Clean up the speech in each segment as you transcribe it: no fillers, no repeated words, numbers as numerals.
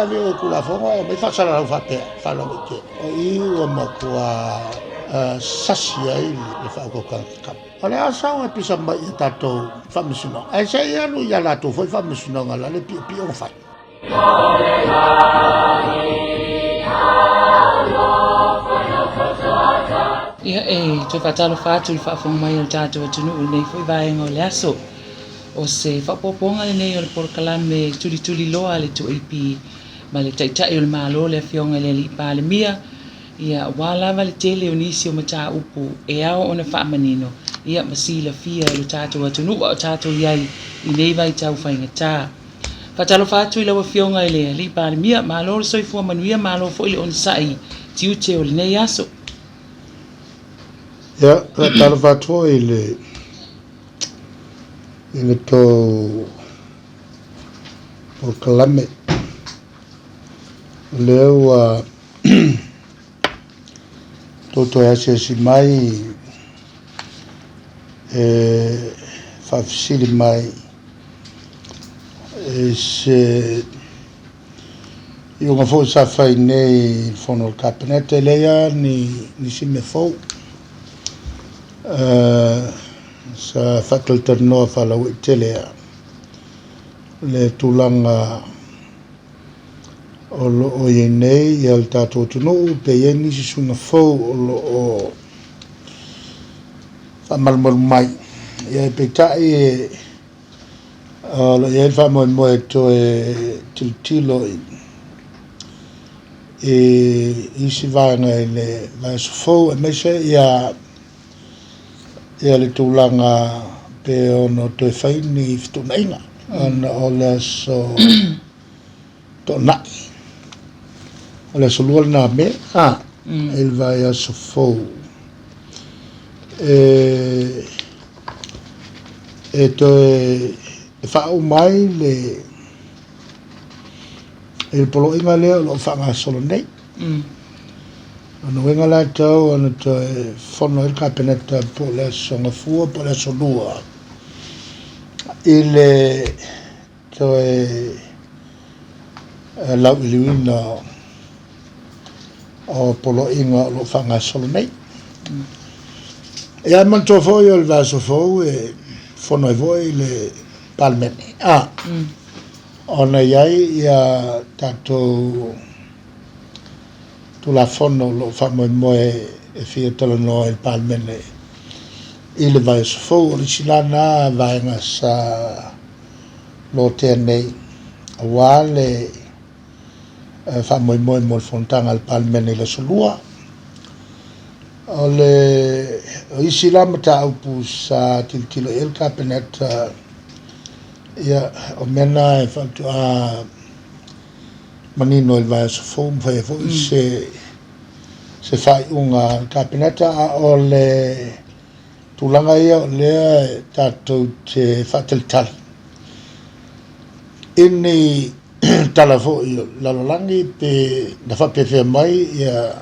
ave i Tulafono ae aumai faasalalau faapea, faalauaitele. O i ua matua sasi ai le faautautaga tatau. O le a sau e pisa mai i a tatou faamasinoga, ae se i alu i a latou foi faamasinoga la le piopio ona fai. Ia, e toe faatalofa atu i le faafofoga mai a le tatou atunuu i lenei foi vaega o le aso. O se faaopoopoga lenei o le polokalame tulituliloa a le 2AP ma le Taitai o le Malo le Afioga i le Alii Palemia, ia, aua lava le tele o nisi o mataupu e ao ona faamanino, ia, ma silafia e lo tatou atunuu a o tatou i ai i nei vaitau faigata. Faatalofa atu i lau Afioga i le Alii Palemia, malo le soifua manuia, malo foi le onosai i tiute o lenei aso. Ia, faatalofa atu foi i le i le tou polokalame. O lea ua tou toe asiasi mai e faafesili mai i se iuga foi sa fai nei i le fono a le Kapeneta. E leai lava nisi mea fou. Sa faatalatalanoa faalauaitele lava le tulaga o lo o i ai nei le tatou atunuu, pe i ai nisi suiga fou o lo o faamalumalu mai. Ia peitai o lo o i ai le faamoemoe e toe tilotilo i isi vaega i le vaiaso fou, aemaise ia le tulaga pe ono toe fai ni fetuunaiga ona o le aso Toonai. O le aso Lua lena Me a i le vaiaso fou e toe faauma ai le i le poloaiga lea o lo o faagasolo nei. O lona uiga la e tatau ona toe fono ai le Kapeneta po o le aso Gafua po o le aso Lua i le toe lauiliuina o poloaiga o lo o faagasolo nei. Ia e manatua foi o le vaiaso fou e fono ai foi le Palemene, a, ona e i ai ia tatou Tulafono o lo o faamoemoe e fia talanoa i le Palemene i le vaiaso fou. O le isi la lena vaega sa lotea nei aua le faamoemoe mo le fonotaga a le Palemene i le aso Lua. O le o isi la mataupu sa tilotilo i ai le Kapeneta, ia, o mea na e faatoa manino i le vaiaso fou ma fai ai foi se faaiuga a le Kapeneta, a o le tulaga ia o lea e tatou te faatalitali i ni tala foi o le lalolagi pe na faapefea mai ia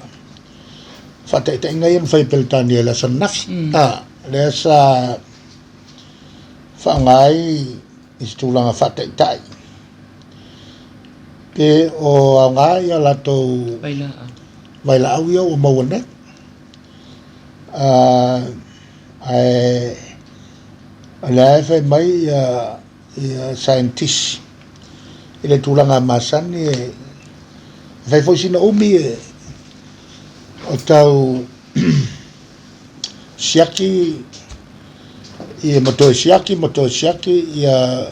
faataitaiga ia na fai e Peretania i le aso ananafi. A, lea sa faaaoga ai i se tulaga faataitai pe o aoga ia latou vailaau ia ua maua nei. Ae o lea e fai mai ia saienitisi i le tulaga masani e fai foi sina umi e o tau siaki ia ma toe siaki ma toe siaki ia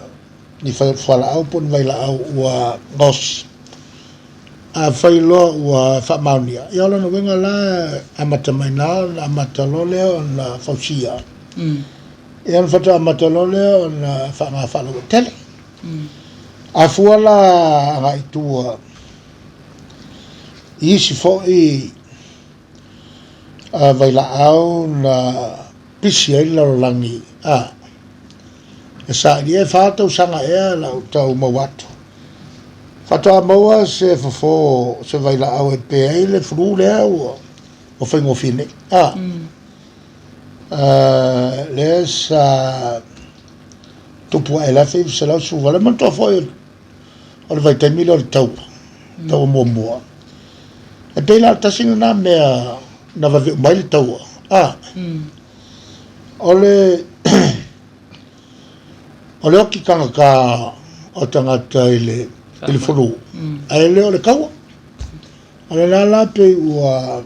ni fualaau po o ni vailaau ua gaosi. Afai loa ua faamaonia, ia o lona uiga la e amata mai i ina ona amata loa lea ona fausia. Ia ona faatoa amata loa lea ona faaaoga faalauaitele. A fua la agai i tua i isi foi vailaau na pisi ai le lalolagi, a, e saili e fa tausaga ea lau tau maua atu. Faatoa maua se fofo o se vailaau e pe ai le flu lea ua faigofie nei. A, lea sa tupu ae i le 1918, manatua foi o le vaitaimi lea o le taua. Taua muamua. E pei la o le tasi lena mea na vave uma ai le taua. A, o le o le oki tagata o tagata i le i le flu, ae le o le taua. O le la la pei ua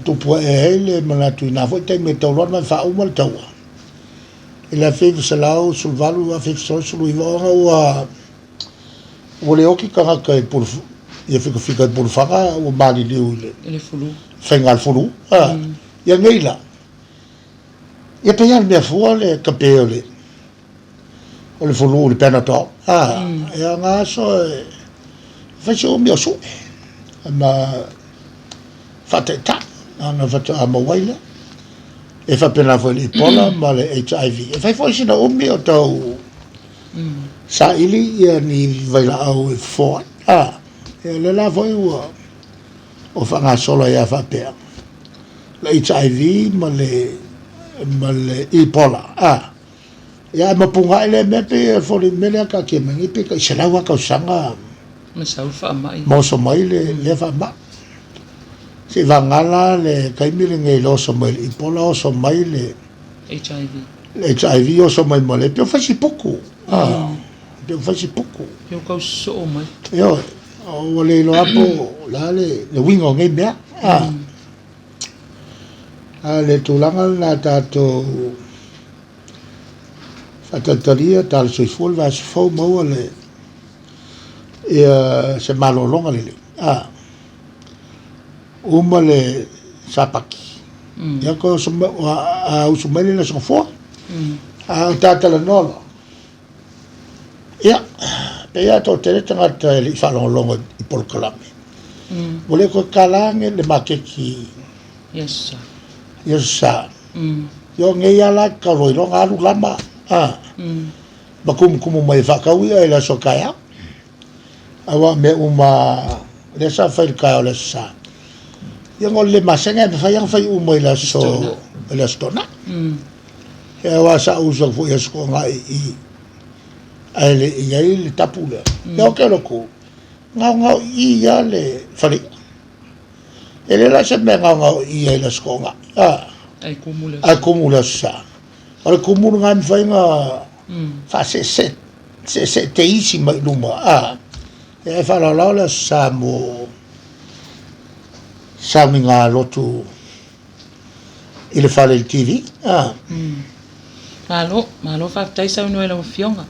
tupu ae ai le manatu i na foi taimi e tau loa ona faauma le taua. I le 1918, 1919, ona ua ua le oki tagata i pulu, ia fikafika i pulufaga ua maliliu i le, i le fulu. Faiga le fulu. Ah, Ia nei la. Ia pei lava le mea fua le kape o le o le fulu le Panadol. Ah, ia nga aso e fai se umi o sue. Ma faataitai ona faatoa maua ai lea. E faapena foi i le Ebola ma le HIV. E fai foi sina umi o tau saili ia ni vailaau e fofo ai. Ah, ia lea la foi ua o faagasolo ai lava faapea le HIV ma le ma le Ebola. Ah, ia ae mapuga ae lea mea pei e foliga mea lea taatia mai nei pei tai 100 lava tausaga Ma sau le faamai. Ma oso mai le lea faamai. Seivagana la le taimi lenei i le oso mai le Ebola, oso mai le HIV. Le HIV oso mai ma le pei o fai si puku. Ah, pei o fai si puku. Pei o kau soo mai. Ioe, ua le iloa po o le a le le uiga o nei mea. Ah. A le tulaga lena tatou faatalitalia tala soifua le vaiaso fou maua le ia se malologa lelei. Ah. Uma le Sapati. Ia toe oso mai, a usu mai le Aso Gafua. A o ta talanoa loa. Ia, pei lava toatele tagata e le i faalogologo i polokalame. Ua le toe tala ane le maketi i Aso Sa. I Aso Sa. Ia o nei lava la e tatau loa ona alu lama, ma tumutumu mai e faatau i'a i le aso taeao. Aua o mea uma lea sa fai i le taeao o le Aso Sa, ia ona o le le masani ae mafai lava ona fai uma i le aso i le Aso Toonai. Ia aua sa ou usu atu foi i Aso Toonai i i ae le i ai le tapu lea. Ia ou te alu atu, gaogao i i lava le fale i'a. E le la se mea e gaogao i i ai i le Aso Toonai, ae kumu le ae kumu i le Aso Sa. O le kumu lena e mafai ona faaseesee seesee teisi mai i luma, a, e faalaolao le Aso Sa mo sauniga lotu i le fale i le TV. A. Malo, malo faafetai saunoa i lau Afioga.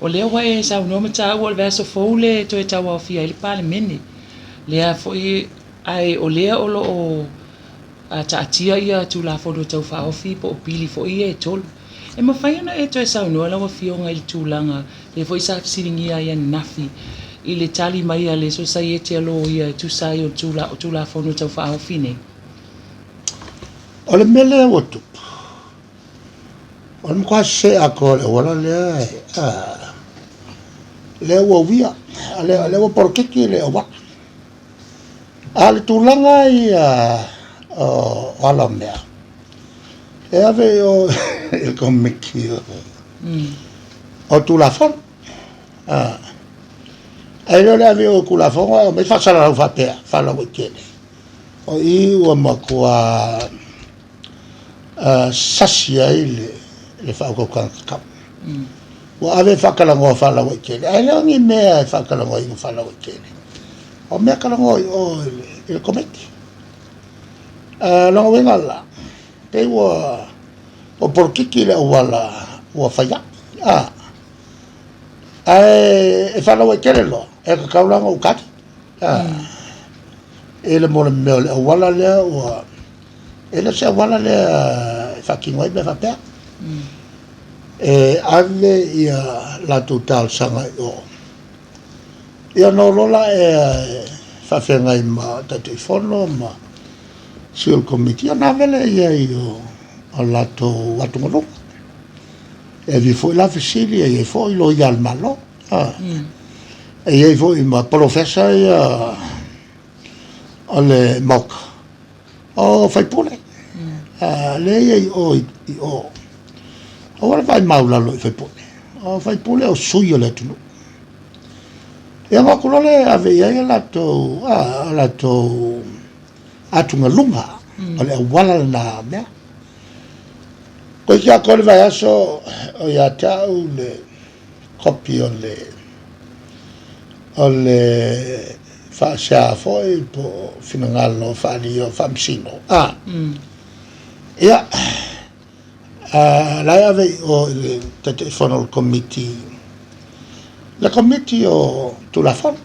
O lea ua e saunoa ma taua o le vaiaso fou le toe tauaofia ai le Palemene. Lea foi, ae o lea o lo o a taatia ia Tulafono Tau Faaofi po o pili foi ia e tolu. E mafai ona e toe saunoa lau Afioga i le tulaga lea foi sa fesiligia ai ananafi i le tali mai a le Sosaiete a Loia e tusa ai o Tulafono Tau Faaofi nei? O le mea lea ua tupu, o le matua sese atoa o le auala lea, lea ua uia, lea ua polokiki le auala. A o le tulaga ia o ala o mea, e ave i o i le Komiti o Tulafono. Ae le o le ave i o i Tulafono ae omai faasalalau faapea, faalauaitele. O i ua matua sasi ai le faautautaga tatau. Ua ave e faatalanoa faalauaitele, ae le o ni mea e faatalanoaina faalauaitele. O mea talanoa i o i le Komiti. O lona uiga la, pei ua polokiki le auala ua fai ai. Ae e faalauaitele loa, e tatau la ona ou tali. I le mo le mea o le auala lea ua, e le o se auala lea e faatino ai mea faapea. E ave ia latou talosaga i o. Ia ona o loa la e faafeagai ma Taitaifono ma sui o le Komiti, ia ona ave lea i ai o latou atugaluga. E ave foi la fesili, e i ai foi loia a le Malo. E i ai foi ma polofesa ia o le Maota, o faipule. Lea e i ai o i o. Aua le vaai maualalo i faipule. O faipule o sui o le atunuu. Ia ona o atu loa lea e ave i ai a latou, a latou atugaluga, o le auala lena mea. Toeitiiti atoa le vaiaso o ia te au le kopi o le o le faasea foi po o finagalo faaalia o Faamasino. A. Ia, la e ave i o i le Taitaifono o le Komiti, le Komiti o Tulafono.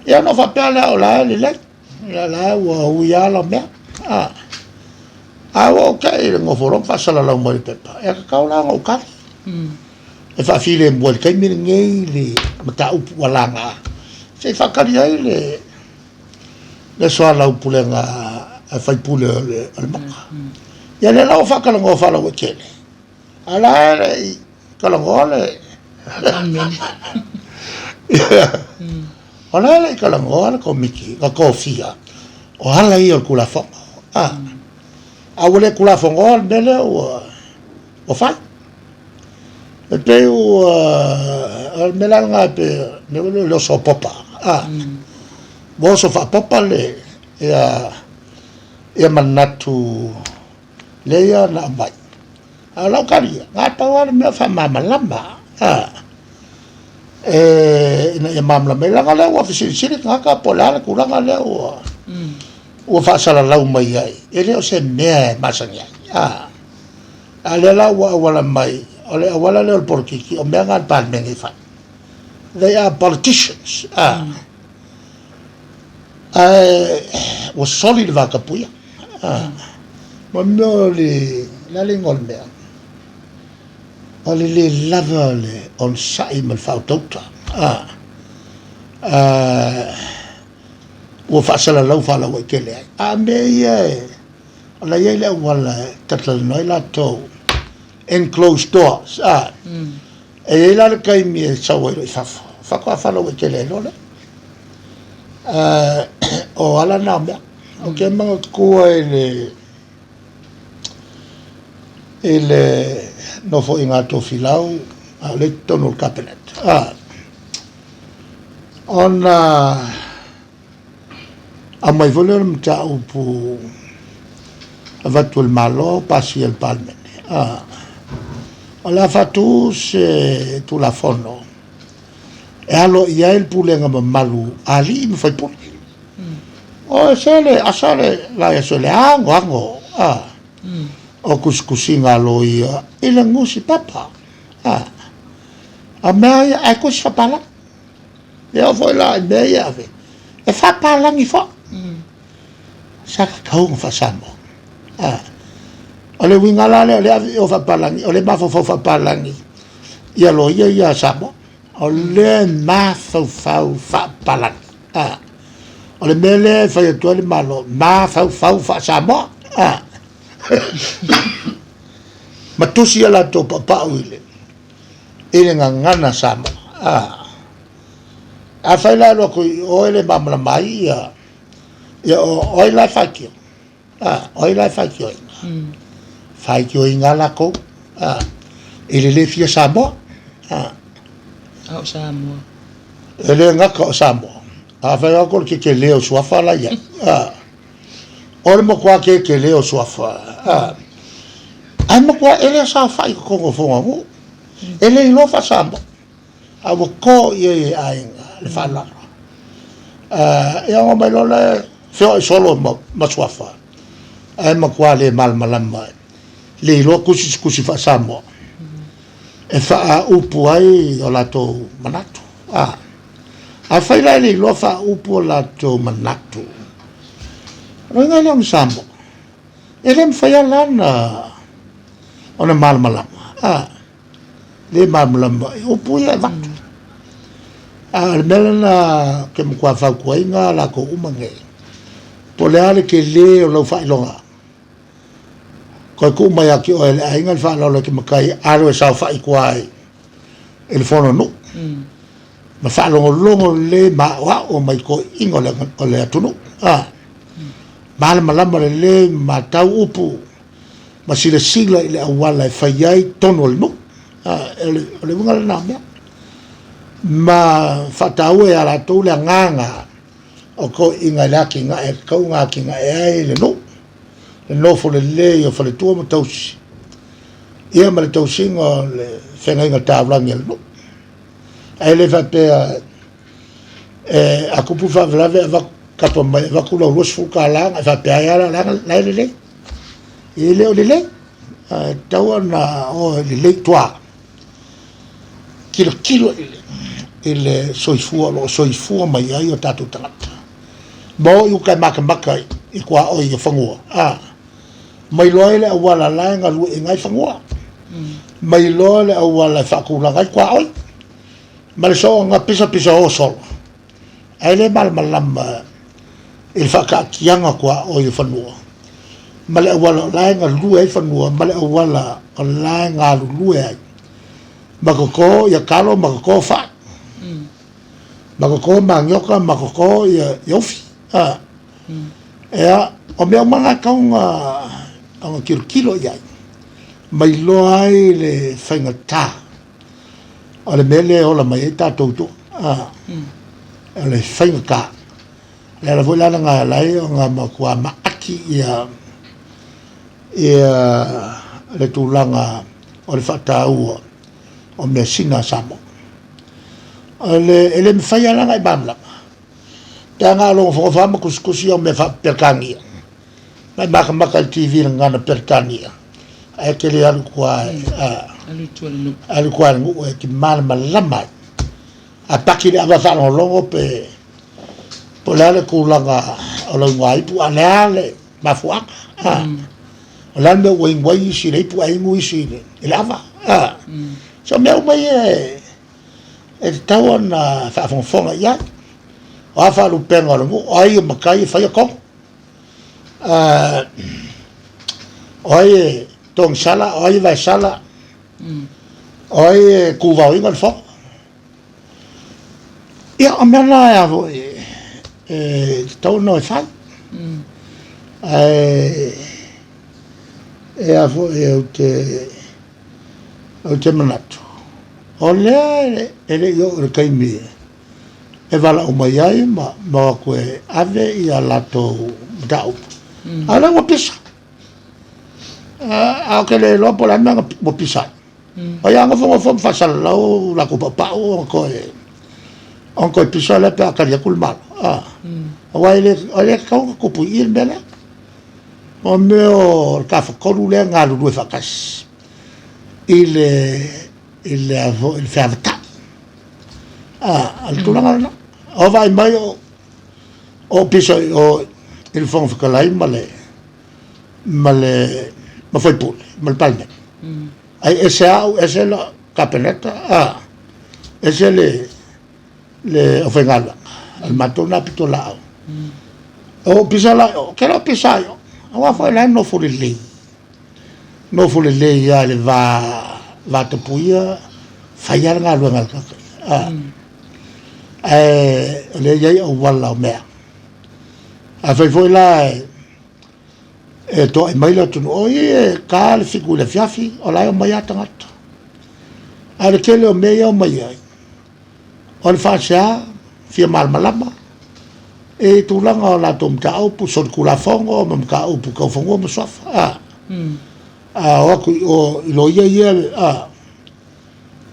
Ia ona ou faapea lea o la e lelei, o la ua ui lava lau mea. A, a ua ou te i le nofo loa ma faasalalau mai le pepa, e tatau la ona ou tali. E faafilemu ai i le taimi lenei le mataupu ua laga, se i faatali ai le le soalaupulega a sui usufono o le Maota. Ia lea la ua faatalanoa faalauaitele, a o la e le i talanoa le O la e le i talanoa le Komiti na tofia, o ala ia o le Tulafono. A, a ua le Tulafonoa le mea lea ua fai. E pei ua, o le mea la lena e pei, o le mea foi lea o le oso popa. A, ua oso faapopa le, ia, ia manatu lea na aumai. A o lau tali ia, na o le pau lava le mea o faamalamalama, a, e, ina ia malamalama ai, leaga o lea ua fesilisili tagata po o le a le tulaga lea ua, ua faasalalau mai ai, e le o se mea e masani ai, a. A o lea la ua auala mai, o le auala lea o le polokiki, o mea na a le Palemene e fai. They are politicians, a. Ae ua soli le vatapuia. A, mo le mea o le, le a le igoa o le mea? O le le lava o le onosai ma le faautauta. A, a, ua faasalalau faalauaitele ai. A o mea ia e, o la e i ai le auala e talatalanoa ai latou in closed doors. A, e i ai la le taimi e sau ai loa i fafo, faatoa faalauaitele ai loa lea. O ala na o mea. Ou te manatua i le i le nofoaiga a Tofilau a o lea i totonu o le Kapeneta, ona aumai foi lea o le mataupu avatu e le Malo pasia e le Palemene, o le a faatu se Tulafono e alo i ai le pulega mamalu a alii ma faipule. O se le asa le la ia le anoano a o tusitusiga a loia i le nusipapa a a mea ia ae tusi faapalagi. E oo foi la i mea ia ave e faapalagi foi. Sa tatau ona faa-Samoa. A o le uiga la lea o lea ave i o faapalagi, o lea e mafaufau faapalagi ia loia ia a Samoa. O lea e mafaufau faapalagi. A o le mea lea e fai atu ai le Malo, mafaufau faa-Samoa. A ma tusi a latou paupau i le i le gagana Samoa. A afai la e alu atu i o e le malamalama ai ia ia o ai la e faitio? A, o ai la e faitioina? Faitioina lava latou, a, i le le fia Samoa. A, a o Samoa. E le gata o Samoa. Afai atu o le tetele o suafa la i ai. A, o le matua tetele o suafa. A, ae matua e le saofai i totonu o fono a nuu. E le iloa faa-Samoa. A ua to i ai e aiga le faaaloalo. Ia ona omai loa lea feoai solo ma suafa, ae matua le malamalama, le iloa tusi se tusi faa-Samoa e faaupu ai o latou manatu. Afai la e le iloa faaupu o latou manatu, o lona uiga e le o ni Samoa. E le mafai lava la ona malamalama. Le malamalama i upu ia e avatu. A o le mea lena ou te matua fautuaina latou uma nei, po o le a le tele o lau faailoga, toe tuu mai ia te oe e le aiga le faaaloalo e te matai alu e saofai i tua i le fono a nuu ma faalogologo lelei ma aoao mai toeaiina o le atunuu. Malamalama lelei ma matau upu ma silasila i le auala e fai ai tonu o le nuu. O le uiga lena o mea. Ma faataua ia latou le agaga o toeaiina i le atinae e tatau ona atinae ai le nuu, le nofo lelei o faletua ma tausi, ia ma le tausiga o le feagaiga taulagi a le nuu. Ae le faapea e a tupu le faalavelave avatu tapa mai avatu lau $20 ona e faapea ai lava lea o la e lelei. E le o lelei, ae tatau ona o e lelei i tua, tilotilo i le soifua o lo o soifua mai ai o tatou tagata. Ma o i uta e matamata i tuaoi o fanua, a, ma iloa ai le auala la e galueaiina ai fanua, ma iloa le auala e faatulaga ai tuaoi, ma le soona pisapisa o solo, ae le malamalama i le faataatiaga tuaoi o fanua, ma le auala o la e galue ai fanua, ma le auala o la e galulue ai, ma toto ia talo, ma toto fai, ma toto manioka, ma toto ia ufi. Ea, o mea uma na e tatau ona tilotilo i ai, ma iloa ai le faigata o le mea lea e ola mai ai tatou i tua. O le faigata. O le ala foi la lena e ala ai ona matua maati ia le tulaga o le faataua o measina a Samoa. O le, e le mafai lava la ona e malamalama pe a na o lou nofonofo lava ma tusitusi au mea faa-Peretania, ma e matamata i le TV i le gagana Peretania, ae e te le alu i tua e, alu i tua i le nuu e te malamalama ai. A paki le ava faalogologo pe po o le a le tulaga o lau igoa ipu, a o le a le mafuaaga, a? O le a le mea ua inu ai isi i le ipu ae inu isi i le ava, a? So mea uma ia e tatau ona faafogafoga i ai. O a faalupega o le nuu, o ai o matai e faia tonu? O ai e togisala, o ai e vaesala, o ai e tuvaoina le fono? Ia, o mea la e a foi e tatau ona e fai. Ae e a foi ou te manatu, o lea e le i oo i le taimi e valaau mai ai ma o atu e ave ia latou mataupu, a o lea ua pisa. A ou te le iloa po o le a le mea ua pisa ai. O ia nofonofo ma faasalalau latou paupau ona toe pisa lea pe a tali atu le Malo. Aua e le tatau ona tupu i i le mea lea. O mea o le tafatolu lea e galulue faatasi i le i le feavatai. A, o le tulaga lena. O vaai mai o pisa i o i le Fofoga Fetalai ma le ma le ma faipule ma le Palemene. Ai ese au, ese la Kapeneta, a, ese le aufaigaluega, o le matou lena pitolaau. O pisa la i o, ke le o pisa i o, aua foi la e nofo lelei. Nofo lelei lava i le va vatapuia, fai lava le galuega a le tagata ia. Ae o lea e i ai auala o mea. Afai foi la e toai mai le atunuu, o i e ta le 7 i le afiafi, o la e omai lava tagata. A o le tele o mea ia e omai ai, o le faasea, fia malamalama i tulaga o latou mataupu, solitulafono ma mataupu tau fanua ma suafa. A, a o atu i o i loia ia, a,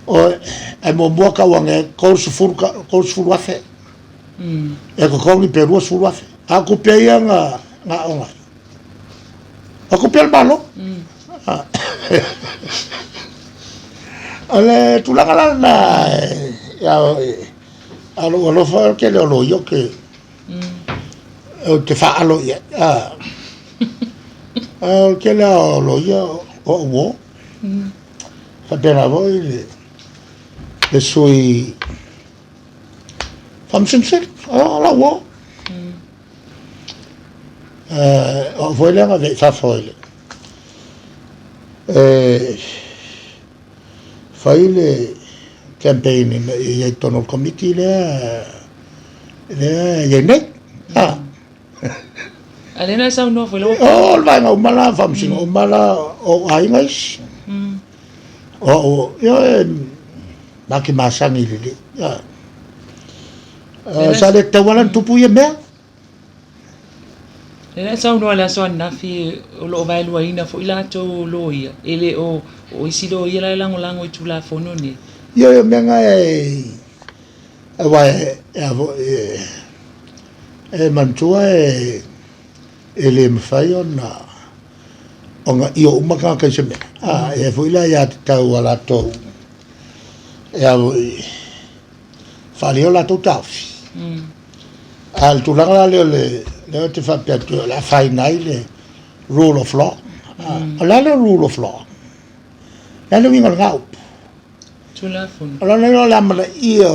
o, ae muamua tau ane 30, 30,000 e totogi pe 20,000. A o tupe ia na aoga ai, o tupe a le Malo. O le tulaga la lena, a o lou alofa o le tele o loia ou te faaalo i ai. O le tele lava o loia o au uo. Faapena foi le sui Faamasino Sili, o lau uo. O au foi lea na ave i fafo i le e fai le campaign ina ia i ai i totonu o le komiti lea lea e i ai nei. A. A lea na e saunoa foi lau O le vaega uma la, faamasino uma la o ou aiga isi. O au, ioe. Ma te masani lelei. Sa le tatau lava la ona tupu ia mea. Lea e saunoa i le aso ananafi o lo o vaeluaina foi latou o loia, e le o o isi loia la e lagolago i Tulafono nei. Ioe, o mea na e aua e a foi e e manatua e e le mafai ona ona io uma tagata i se mea. A e i ai foi le aiatatau a latou e a foi faaalia o latou taofi. A o le tulaga la lea o le lea ou te faapea atu o le a afaina ai le rule of law. O le a le rule of law? O le a le uiga o lena upu? Tulafono. O lona uiga o le amanaia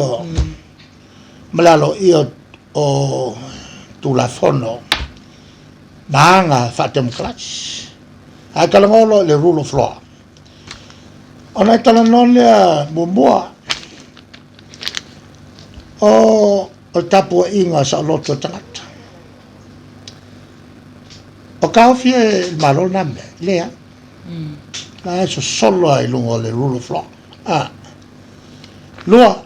ma le aloaia o Tulafono ma aga faatemokarasi. Ae talanoa loa i le rule of law, ona e talanoa lea muamua o le tapuaiga saoloto a tagata. O taofi e le Malo lena mea, e leai. La e sosolo lava i luga o le rule of law. Lua,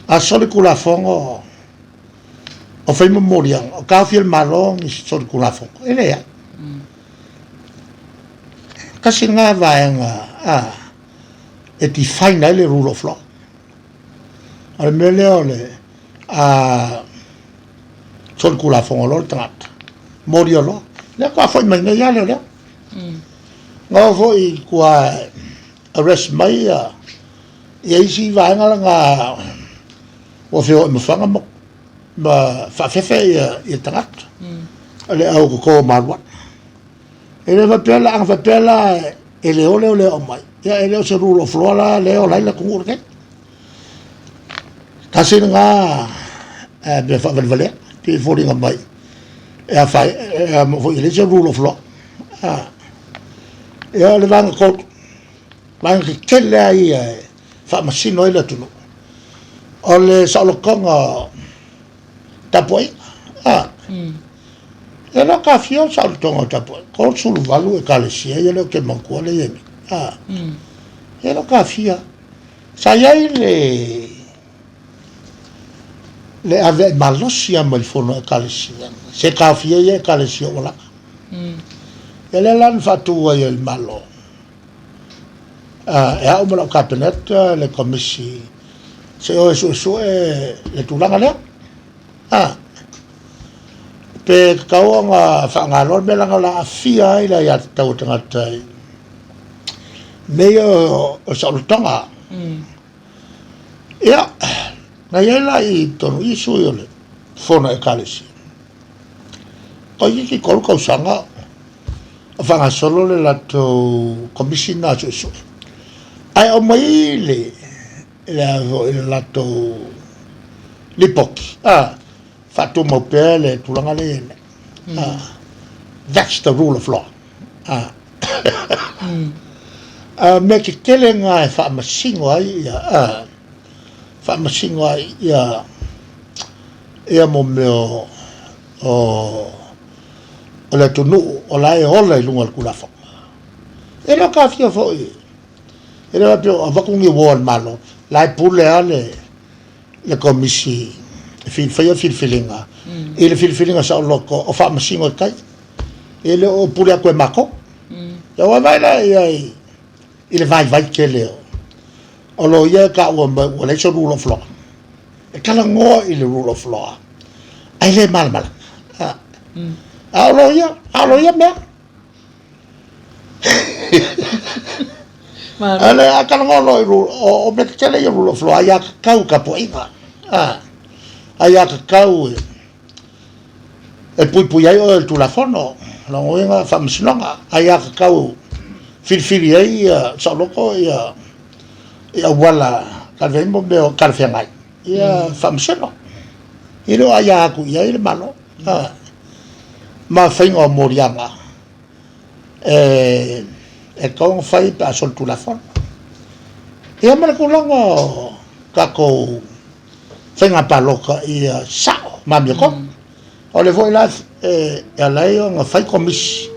a solitulafono o fai momoliaga, o taofi e le Malo ni solitulafono, e leai. Tasi lena vaega a e define ai le rule of law. O le mea lea o le a solitulafono loa le tagata, molia loa. Lea faatoa foi mai nei lava lea o lea. Na oo foi i tua arrest mai ia ia isi vaega lana ua feoai ma faga ma ma faafefe ia ia tagata. O le au toto malualu. E le faapea la, ana faapea la e le o lea o le aumai, ia e le o se rule of law la lea e ola ai le atunuu lenei. Tasi lena mea faavalevalea, pei e foliga mai e afa e a foi e leai se rule of law. Ia o le vaega tolu, vaega tetele lava ia e faamasino ai le atunuu, o le saolotoga o tapuaiga. E le o taofia le saolotoga o tapuaiga, 38 Ekalesia ia lea ou te manatua lea e i ai nei. E le o taofia. Sa i ai le le aveai malosi lava mai le fono a Ekalesia, se taofia ia Ekalesia ua lava. Ia lea la na faatu ai e le Malo, e au ma lau Kapeneta le Komisi se i o e suesue le tulaga lea. Pe tatau ona faaaoga loa le mea leaga o le a aafia ai le aiatatau a tagata i mea ia o saolotoga. Ia, na i ai la i totonu i sui o le Fono a Ekalesia, toeitiiti 3 tausaga o faagasolo le latou Komisi lena suesue, ae aumai le le a foi le latou lipoti, a faatumau pea le tulaga lea e i ai nei. That's the rule of law. A mea tetele na e faamasino ai ia, faamasino ai ia ia mo mea o o le atunuu o la e ola i luga o le Tulafono. E le o taofia foi, e le faapea o avatu ni uo a le Malo, la e pule lava le le Komisi e faia filifiliga i le filifiliga saoloto o faamasino e tai. E le o pule atu e matou. Ia ua vaai la i ai i le vaivai tele o loia e taua mai ua leai se rule of law. E talanoa i le rule of law ae le malamalama. A o loia, a o loia mea. Ale a talanoa loa i rule, o mea tetele ia rule of law, aiatatau i tapuaiga. Aiatatau e puipui ai oe i le Tulafono, lona uiga faamasinoga, aiatatau filifili ai ia saoloto ia i auala talafeagai ma mea o talafeagai, ia faamasino. E le o aia atu i ai le Malo ma faiga o moliaga e tatau ona fai pe a solitulafono. Ia ma le tulaga o tatou faiga palota ia sao ma amiotonu. O le foi la e ala ai ona fai komisi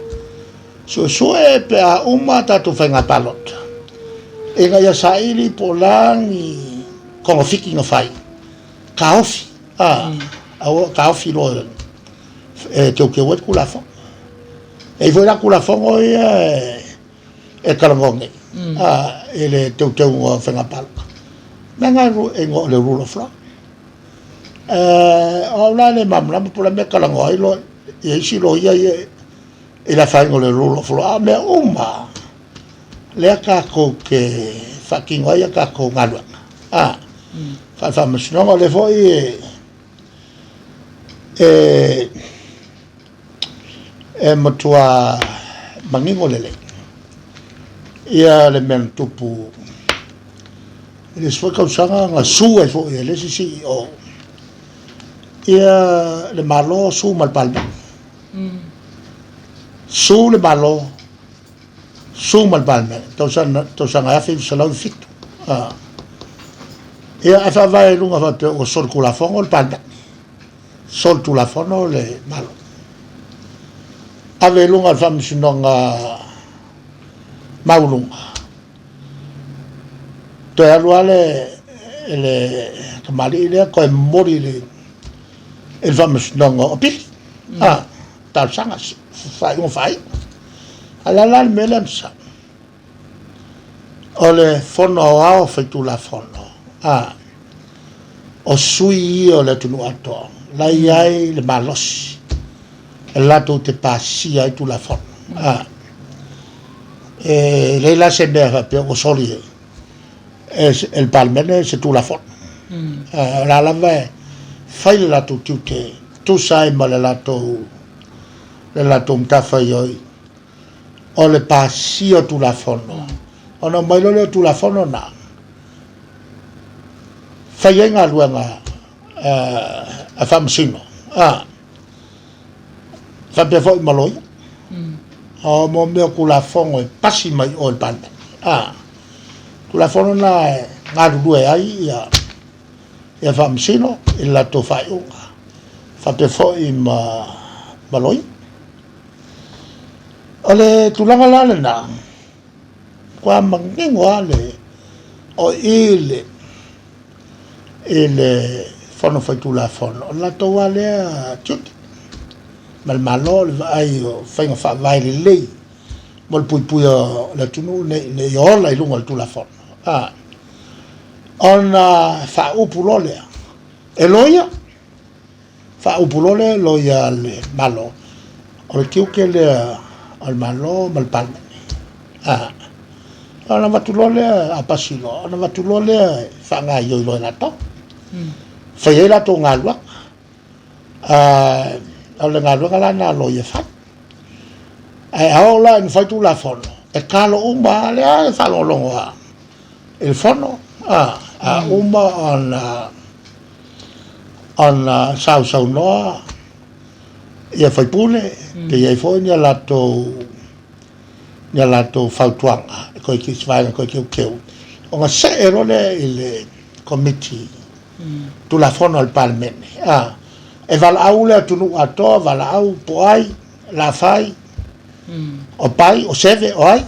suesue pe a uma tatou faiga palota. Ina ia saili po o le a ni togafiti na fai, taofi, a, aua, taofi loa e teuteu ai le Tulafono. E i ai foi la Tulafono ia e talanoa nei, a, i le teuteuga o faiga palota. O le mea lena e igoa o le rule of law. O au la e le malamalama po o le a le mea e talanoa ai loa ia isi loia ia i le afaina o le rule of law, a o mea uma lava lea tatou te faatino ai a tatou galuega a faale-faamasinoga. O lea foi e matua manino lelei ia le mea na tupu i le isi foi tausaga na sue ai foi e le isi CEO ia le Malo sue ma le Palemene. Sue le Malo sue ma le Palemene, tausaga tausaga 1907. Ia ae faavae i luga faapea ua solitulafono le Palemene, solitulafono le Malo. Ave i luga o le Faamasinoga Maualuga, toe alu lava le le tamalii lea toe momoli i le i le Faamasinoga o Apili, talosaga, faaiuga faaiu. A o le a la le mea lea na sau? O le Fono Aoao Faitulafono, a, o sui ia o le atunuu atoa, la e i ai le malosi e latou te pasia ai Tulafono. A, e leai la se mea faapea ua soli e le Palemene se Tulafono. O la lava e fai le latou tiute tusa ai ma le latou le latou matafaioi o le pasia o Tulafono. Ona aumai loa lea o Tulafono na, fai ai galuega a Faamasino, faapea foi ma loia. O mo mea o Tulafono e pasi mai o i le Palemene. Tulafono na e galulue ai ia ia Faamasino i le latou faaiuga, faapea foi ma loia. O le tulaga la lena, ua manino lava le, o i le, i le Fono Faitulafono, o le latou lava lea tiute ma le Malo le vaai o faiga faavae lelei mo le puipuia o le atunuu ina ia ola i luga o le Tulafono. Ona faaupu loa lea e loia, faaupu loa lea e loia a le Malo, o le tiute lea o le Malo ma le Palemene. Ona avatu loa lea, a pasi loa, ona avatu loa lea e faagaoioi loa e latou. Fai ai latou galuega. O le galuega la lena a loia e fai. Ae a oo la ina fai Tulafono, e talo uma lava, lea e faalogologo lava i le fono, a uma ona sausaunoa ia sui usufono, pe i ai foi ni a latou fautuaga e toe se vaega e toe teuteu, ona see loa lea i le Komiti Tulafono a le Palemene. E valaau le atunuu atoa, valaau po o ai, Lafai, o Pai, o Seve, o ai,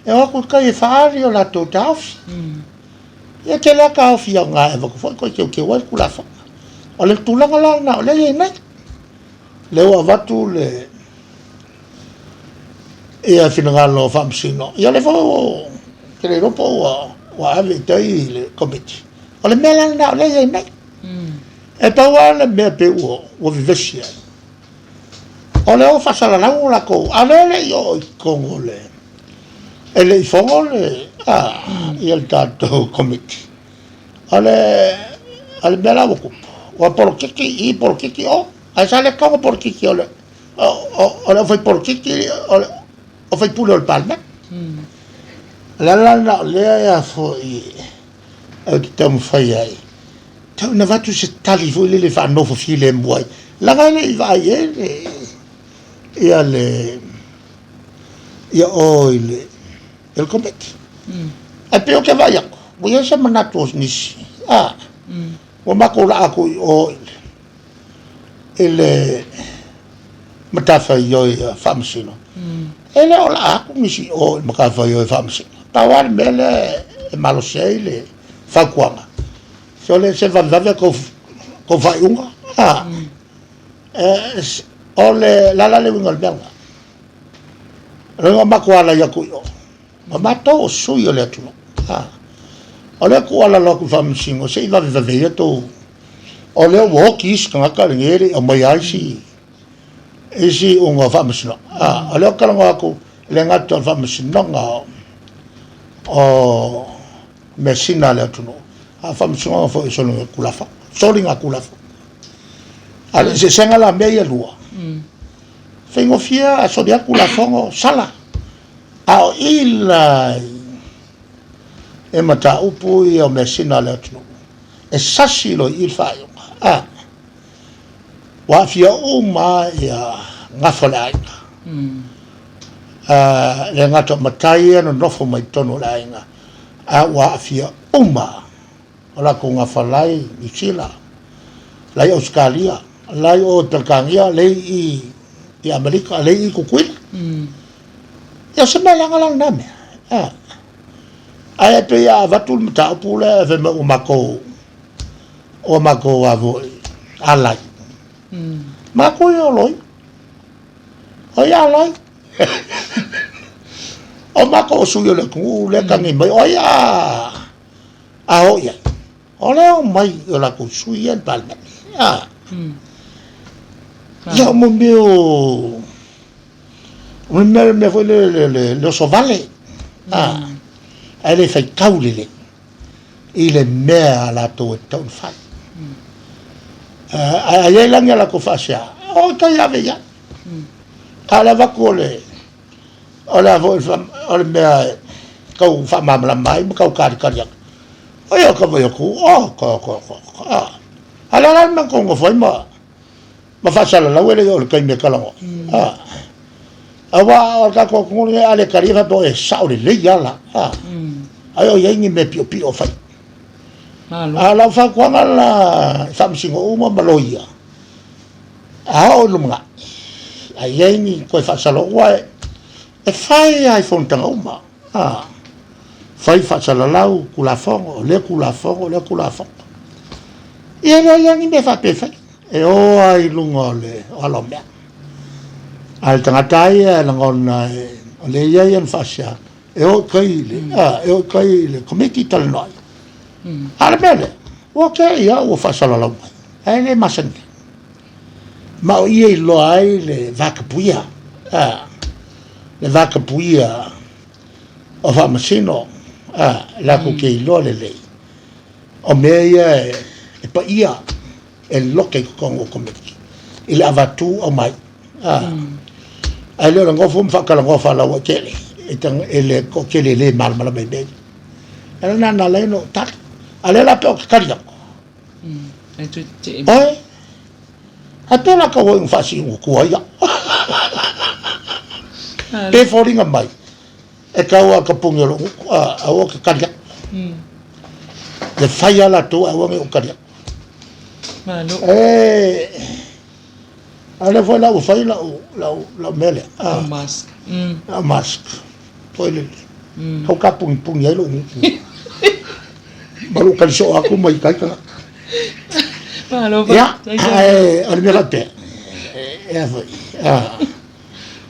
e o atu i tai e faaali o latou taofi. Ia tele lava taofi aoga e avatu foi toe teuteu ai le Tulafono. O le tulaga la lena o lea e i ai nei. Lea ua avatu le ia finagalo o Faamasino, ia lea foi ua te le iloa po ua ave i tai i le Komiti. O le mea la lena o lea e i ai nei. E pau lava le mea pei ua vevesi ai, o lea ua faasalalau o latou, a o lea e le i oo i totonu o le, e le i fono le, ia le tatou Komiti. O le, o le mea la ua tupu, ua polokiki i, polokiki o, ae sa le tatau ona polokiki o le, o le aufaipolokiki, o le sui usufono o le Palemene. O le ala la lena o lea e a foi ou te taumafai ai, tau ina avatu se tali foi lele e faanofo filemu ai, leaga e le i vaai i ai le, ia le, ia o i le, i le Komiti. Ae pei ou te vaai atu, ua i ai se manatu o nisi, ua matou laa atu i o i le, i le matafaioi a Faamasino. E le o laa atu nisi i o i le matafaioi e faamasino. Pau lava le mea lea e malosi ai le fautuaga, sole se vavevave tou faaiuga, a. O le a la le uiga o le mea lena? O lona uiga matou alai atu i o, o matou o sui o le atunuu. A. O lea e tuualalo atu i faamasino, se i vavevave ia tou, o lea ua oti isi tagata lenei e le i aumaia ai isi isi iuga o faamasinoga. A, o lea ou te talanoa atu e le gata o le faamasinoga o measina a le atunuu, a o faamasinoga foi o soligatulafono. Soligatulafono. A o le eseesega la o mea ia e lua, faigofie a soli atu tulafono, sala. A o i la i mataupu ia o measina a le atunuu, e sasi loa i i le faaiuga. A. Ua aafia uma lava gafa o le aiga. E le gata o matai ia e nonofo mai totonu o le aiga, a ua aafia uma o latou gafa la i Niu Sila, la i Ausetalia, la i o i Peretania, la i i Amerika, la i Tutuila. Ia o se mea leaga la lena mea. Ae pei a avatu le mataupu lea e fai mai ua matou ua matou a foi alai. Matou ia o loia. O ai alai? O matou o sui o le atunuu lea e tagi mai, o ai a a o i ai? O lea e omai i o latou sui ia i le Palemene. A. Ia o mo mea o o le mea, mea foi le, le, le oso vale. A. Ae le faitau lelei i le mea a latou e tatau ona fai. Ae a i ai la ni a latou faasea, o tai ave i ai. A o le avatu o le o le a foi o le mea e tau faamalamalama ai ma tau talitali atu, o ia ka vai atu, o, ko, ko, ko, a. A o le a la le mea na tou nofo ai ma ma faasalalau e le i oo i le taimi e talanoa. A. Aua o le tatou atunuu lenei a le talia faapea e sao lelei lava la. A. Ai o i ai ni mea piopio o fai. A o lau fautuaga la i faamasino uma ma loia, a oo i lumanai, a i ai ni toe faasalalau, aua e fai lava i fonotaga uma. A. Fai faasalalau, Tulafono, o lea Tulafono, o lea Tulafono. Ia e leai lava ni mea faapea e fai. E o lava i luga o le o ala o mea. A o le tagata lava ia e lagona o lea e i ai ana faasea, e o i tai i le, a, e o i tai i le Komiti talanoa ai. A o le mea lea, ua te i lava ua faasalalau mai, ae le masani ai. Ma o i e iloa ai le vatapuia, a, le vatapuia o faamasino, a, latou te iloa lelei, o mea ia e paia e lote i totonu o Komiti i le avatu aumai, a, ae le o le nofo ma faatalanoa faalauaitele i le toatele e le malamalama i mea ia. O le ala lena na ala ai ona ou tali. A o lea la pe ou te tali atu, Oi, ae pe la tau ina faasiuga tua ai au. Pe foliga mai, e tau a ka puni o lou gutu, aua ke tali atu. Le fai a latou ae aua ne i ou tali atu. E, a lea foi la ua fai lau, lau, lau mea lea. Lau mask. Lau mask. Foi lele. Hau ka punipuni ai lou gutu. Ma lou tali soo atu ma ita ai tagata. Malo Ia, ae o le mea faapea, e a foi,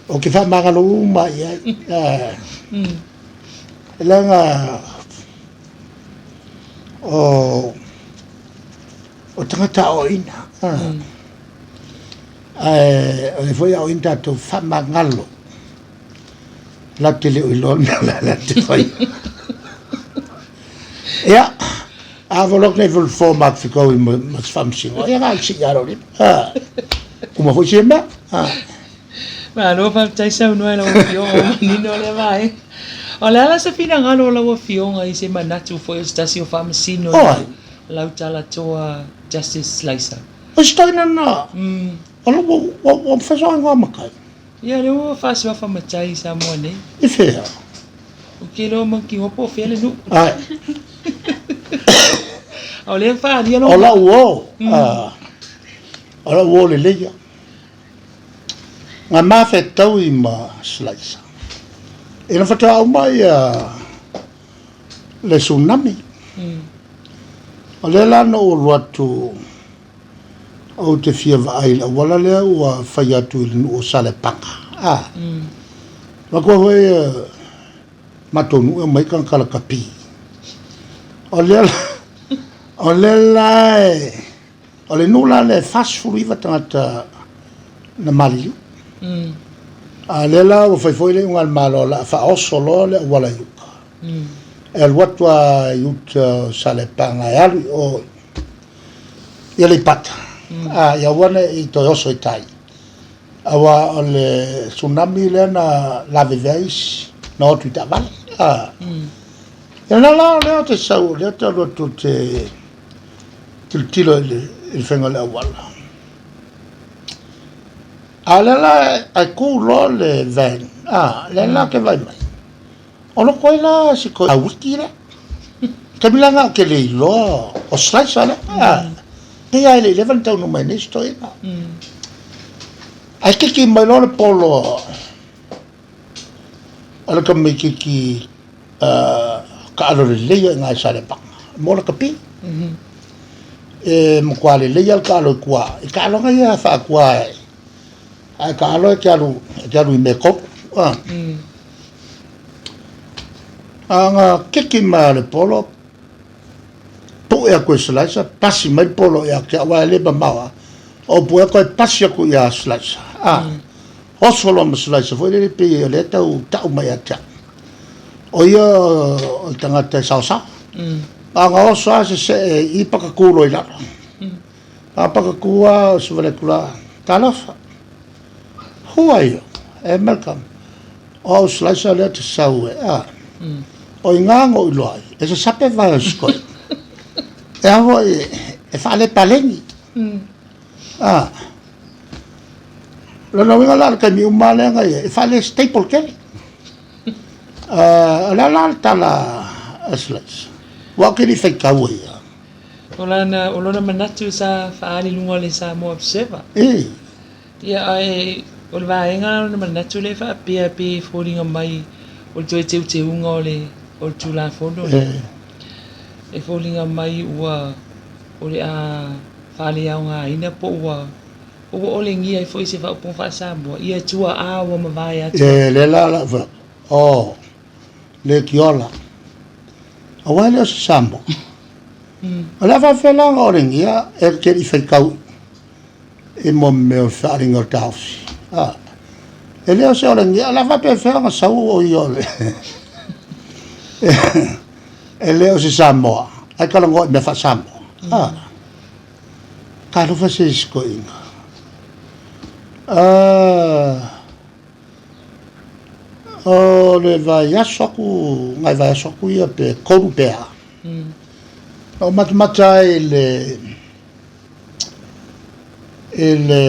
ou te faamagalo uma i ai. Leaga o o tagata aoaoina, ae o lea foi e aoaoina tatou faamagalo Latou te le o iloa le mea o le a te fai. Ia, a volo atu nei fo ma te kou i ma se faamasino, ia na si ia lori. Ah. Uma foi se mea. Ah. Malo faafetai saunoa i lau Afioga ua manino lea vaega. O le a la se finagalo o lau Afioga i se manatu foi o se tasi o Faamasino i lau talatoa Justice Laisa? O se taina na. O lau ua ua mafai soo igoa matai. Ia lea ua faasuafa matai i Samoa nei. I fea? Ou te iloa mautinoa po o fea le nuu. Ai. A o lea e faaalia lou... O lau uo, o lau uo lelei ia. Na mafetaui ma Slicer. Ina faatoa uma ia le tsunami. O lea la na ou alu atu ou te fia vaai i le auala lea ua fai atu i le nuu o Salepaga. A. Matua foi matou nuu e omai tagata lakapi. O lea o lea la e O le nuu la lea e 49 tagata na maliliu. A o lea la ua fai foi le iuga a le Malo o le a faaoso loa le auala i uta. E alu atu lava i uta o Salepaga e alu i o i Aleipata, a ia aua ne i toe oso i tai. Aua o le tsunami lea na lavevea ai isi na o atu i taavale. A. Ia lena la o lea ou te sau, o lea ou te alu atu ou te tilotilo i le faiga o le auala. A o lea la ae tu loa le van, a, lea la ou te vaai mai, o loko ai la si auiki lea. Taimi la lena ou te le iloa o Slicer lea. A, pei lava e le i leva ona taunuu mai nei si toeaina. Ae kiki mai loa le polo a le tamaitiiti taalo lelei i ina i Saleapaga, mo lakapi. E matua lelei lava le taalo i tua, i taaloga ia faatua a e taalo e te alu, e te alu i mea e tolu. A na kiki mai lava o le polo, pue atu e Slicer, pasi mai le polo ia te au, aua e le mamao lava. Ou pue atu ae pasi atu ia Slicer. Oso loa ma Slicer foi lele pei o lea e tau tau mai ia te au. O ia o le tagata e saosao. A na oso lava sesee i pakakū loa i lalo. A pakakū lava o se vale atu la, talofa. Who are you? E Malcolm. O au Slicer lea te sau e, a. O i ina na ou iloa ai, e sasape vae o si toeaina. E a foi, e faalepaleni. A. Lona uiga la o le taimi uma lava lea na i ai, e faale-stable tele. O le a la le tala a Slice? Aua ou te le i faitau ai lava. O lana, o lona manatu sa faaali i luga o le Samoa Observer. E. Ia, ae o le vaega la o lona manatu lea e faapea pe foliga mai o le toe teuteuga o le, o le Tulafono lea. E foliga mai ua, o le a faaleaogaina po ua ua olegia ai foi se faaupuga faa-Samoa, ia tuaa ua mavae atu. E lea la lau fai atu, oh, le tiola, aua e le o se Samoa. O le a faapefea la ona olegia e te le i faitau i mo mea o le feaaliga o le taofi. A, e le o se olegia, o le a faapefea ona sau o ia o le e le o se Samoa, ae talanoa i mea faa-Samoa. A, talofa se isi toeaina. O le vaiaso atu, nai vaiaso atu ia pe tolu pe a, na ou matamata ai i le i le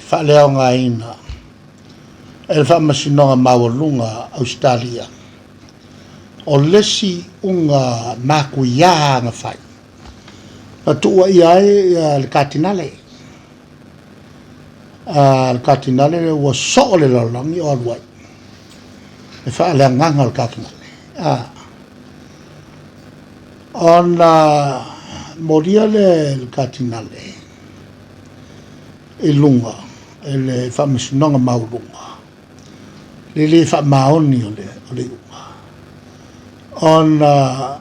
faaleaogaina e le Faamasinoga Maualuga a Ausetalia o le isi iuga matuia na fai, na tuuaia ai le Katinale. A le Katinale lea ua soo le lalolagi o alu ai e faaleagaga le Katinale. A, ona molia lea e le Katinale i luga e le Faamasinoga Maualuga le le faamaoni o le iuga ona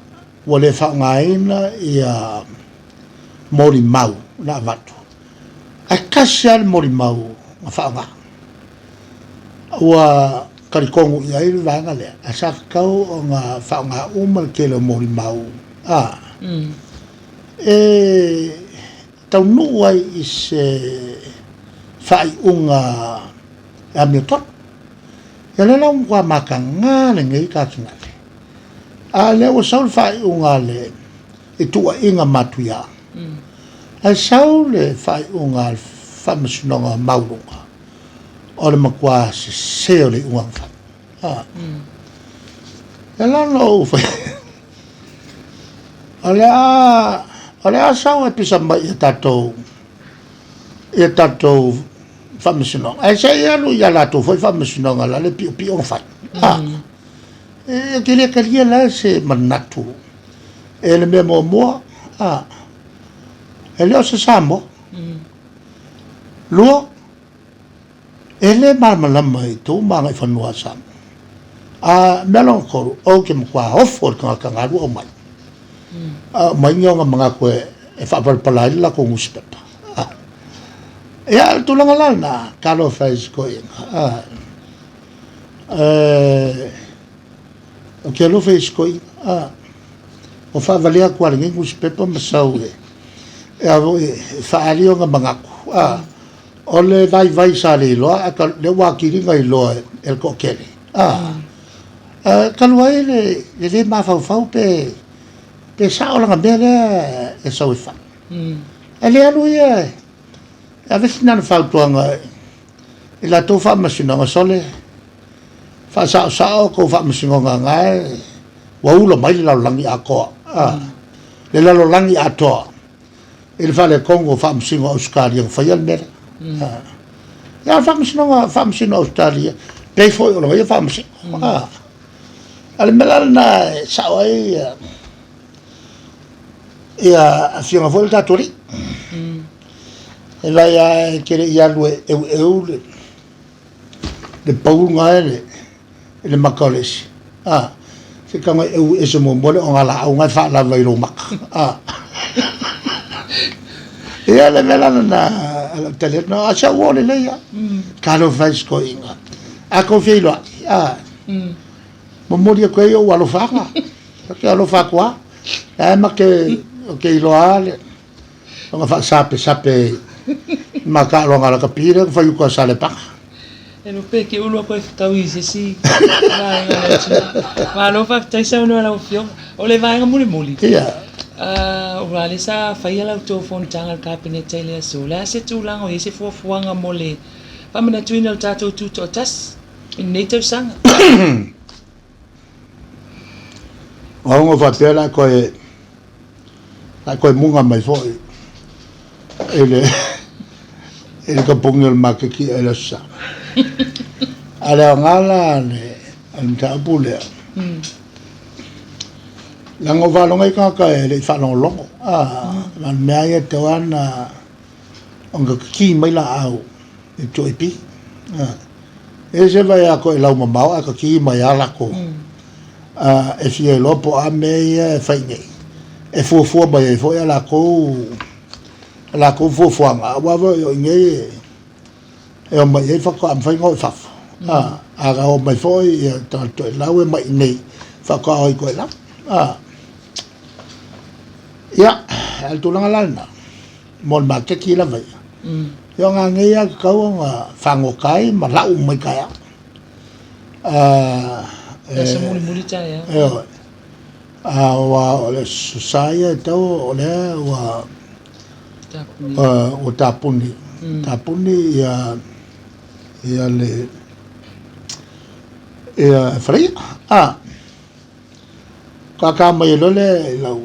ua le faaaogaina ia molimau na avatu, ae tasi lava le molimau na faaaoga. Ua talitonu i ai le vaega lea, ae sa tatau ona faaaoga uma le tele o molimau a e taunuu ai i se faaiuga e amiotonu. Ia lea la ua matua mataga lenei Katinale, a o lea ua sau le faaiuga a le i tuuaiga matuia, ae sau le faaiuga a le Faamasinoga Maualuga, o le matua sese o le iuga na fai. Ia la na ou fai, o le a, o le a sau e pisa mai ia tatou, ia tatou faamasinoga, ae se i alu i a latou foi faamasinoga la le piopio na fai. A, e te le talia la se manatu e le mea muamua, a, e le o se Samoa. Lua, e le malamalama i tou ma agaifanua a Samoa. A mea lona tolu, ou te matua ofo i le tagata na alu aumai. A aumai ni ona manatu e faapalapala ai le latou nusipepa. Ia, o le tulaga la lena, talofa e i si toeaina. Ou te alofa i si toeaina. Ua faavalea atu lava i lenei nusipepa ma sau e, e faaali ona manatu. O le vaivai sa le iloa, ae lea ua atili ona iloa e le toatele. Talu ai le le mafaufau pe sao lana mea lea e sau e fai. Ae le alu ia e ave sina ana fautuaga i latou faamasinoga, sole, faasaosao tou faamasinoga na e ua ula mai le lalolagi atoa. Le lalolagi atoa i le faaletonu o faamasino Ausetalia na faia le mea lea. Ia, o le faamasinoga, faamasino Ausetalia, pei foi o lona ia faamasino. A o le mea la lena e sao ai ia afioga foi le tatou alii. E vai lava e te le i alu e eueu le pau lena e i le maka o le isi. A, se tago e eu ese muamua le ogalaau na e faalava i lou maka. A. Ia le mea la lena a lau tali atu, a se uo lelei lava. Talofa e i si toeaina. A tou feiloai, a, momoli atu ai ou alofaaga. Ou te alofa atu lava. Ae ma te, ou te iloa lava le, ona faasapesape i mataaloga lakapi lea na fai uta a Salepaga. E iloa pe te ulu atu ai fetau i se isi vaega o le atunuu. Malo faafetai saunoa lau Afioga. O le vaega mulimuli, Ia. Aua lea sa faia la outou fonotaga a le Kapeneta i le aso, o le a se tulaga o i ai se fuafuaga mo le faamanatuina o le tatou Tutoatasi i lenei tausaga? Ua ono faapea la toe la toe muga mai foi i le i le kamupani o le maketi i le Aso Sa. A o le aoga la o le mataupu lea, leaga ua faalogo ai tagata e le i faalogologo, a o le mea lava ia e tatau lava ona kiki mai laau i le 2AP. E ese vai a toelau mamao ae kiki mai lava latou e fia iloa po o a mea ia e fai nei, e fuafua mai ai foi a latou fuafuaga, aua foi o i nei e omai ai faatoa mafai ona o i fafo. A omai foi ia tagata toelau e mai i nei faatoa o i toelau. Ia, o le tulaga la lena, mo le maketi lava ia. Ia o ngā ia tatau ona fagota ai ma lau mai taeao. Aso mulimuli taeao. Ioe. Aua o le Aso Sa ia e tatau o lea ua ua tapuni, tapuni ia ia le ia faleia. A Kākā mai ai loa lea i lau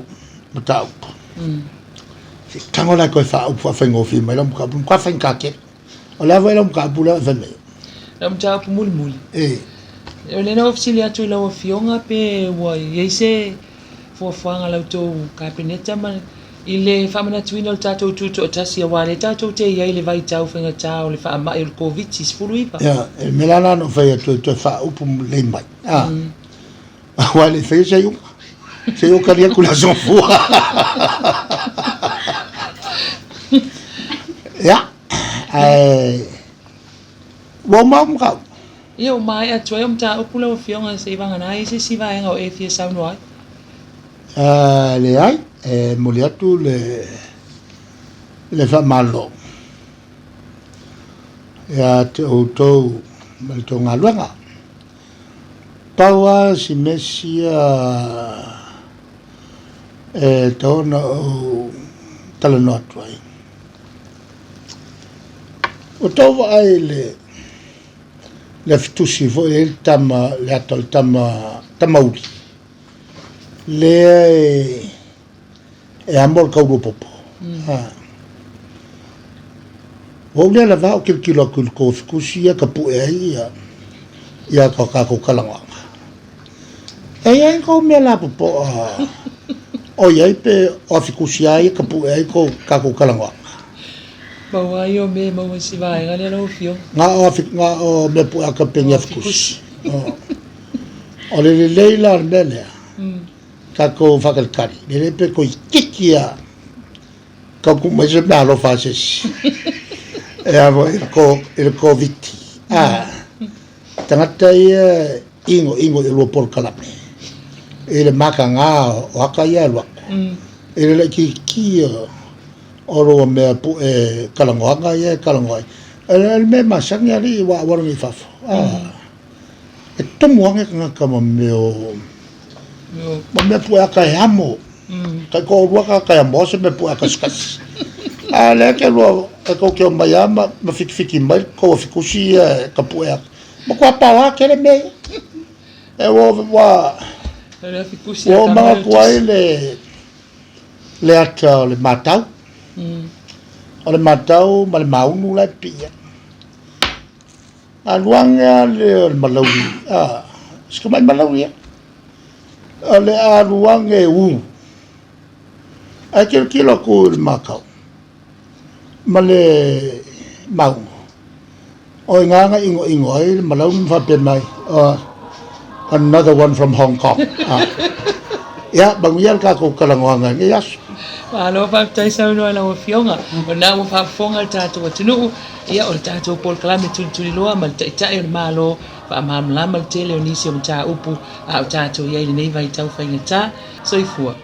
mataupu. Se i tago la e toe faaupu faafaigofie mai lau mataupu, matua faigata tele. O le a foi lau mataupu lea e fai mai? Lau mataupu mulimuli. E. O lea na ou fesili atu i lau Afioga pe ua i ai se fuafuaga a la outou Kapeneta ma i le faamanatuina o le tatou Tutoatasi aua o lea tatou te i ai i le vaitau faigata o le faamai o le Koviti-19. Ia, e mea la na ou fai atu ai toe faaupu lelei mai. A. Aua e le i faia se iuga. Se i ou tali atu i le Aso Gafua. Ia, ae ua uma au mataupu. Ia, ua maea atu ai au mataupu lau Afioga, se i vagana ai se isi vaega o e fia saunoa ai. Leai, e momoli atu le faamalo ia te outou ma le tou galuega. Pau lava si mea sia e tatau ona ou talanoa atu ai, ua tou vaai i le afitusi foi lea e i ai le tama, le ata o le tama, tamauli, lea e amo le tauluapopo. Ua ou lea lava o kilokilo atu i le tou afikusi ia tapue ai ia ia ka tatou talanoaga. E i ai kou mea lapopoa o i ai pe o afikusi a ia tapue ai kou tatou talanoaga? Maua ai o mea maua i si vaega lea lau Afioga. Na o afi, na o mea pue aka pe ni afikusi. O le lelei la o le mea lea, tatou faatalitali, lelei pe toeitiiti lava tau mai se meaalofa a se isi e ava i le Koviti. A, tagata ia inoino i lua polokalame i le mataga o ata ia e alu atu, i le laitiiti o lua mea pue talanoaga ia e talanoa ai. O le mea masani alii ua auala nei i fafo. A, e tomo ane tagata ma mea o ma mea pue ata e amo. Tai toalua tagata e amoa se mea pue ata se tasi. A lea ke lua e tou te omai lava ma fitifiti mai tou afikusi ia e tapue ata. Matua paoa tele mea ia. E ua ua ua ou manatu ai le le ata o le matau. O le matau ma le maunu la e pipii ai. Alu ane lava lea o le malauli, a, si tamai malauli lava. O le alu ane ū, ae tilotilo atu i le matau ma le maunu, o i ina na inoino ai le malauli ma faapea mai, oh, another one from Hong Kong. Ah. Ia, manuia le tatou talanoaga i lenei aso. Malo faafetai saunoa i lau Afioga. O lena ua faafofoga le tatou atunuu. Ia, o le tatou polokalame tulituliloa ma le Taitai o le Malo, faamalamalama le tele o nisi o mataupu a o tatou i ai i lenei vaitau faigata. Soifua.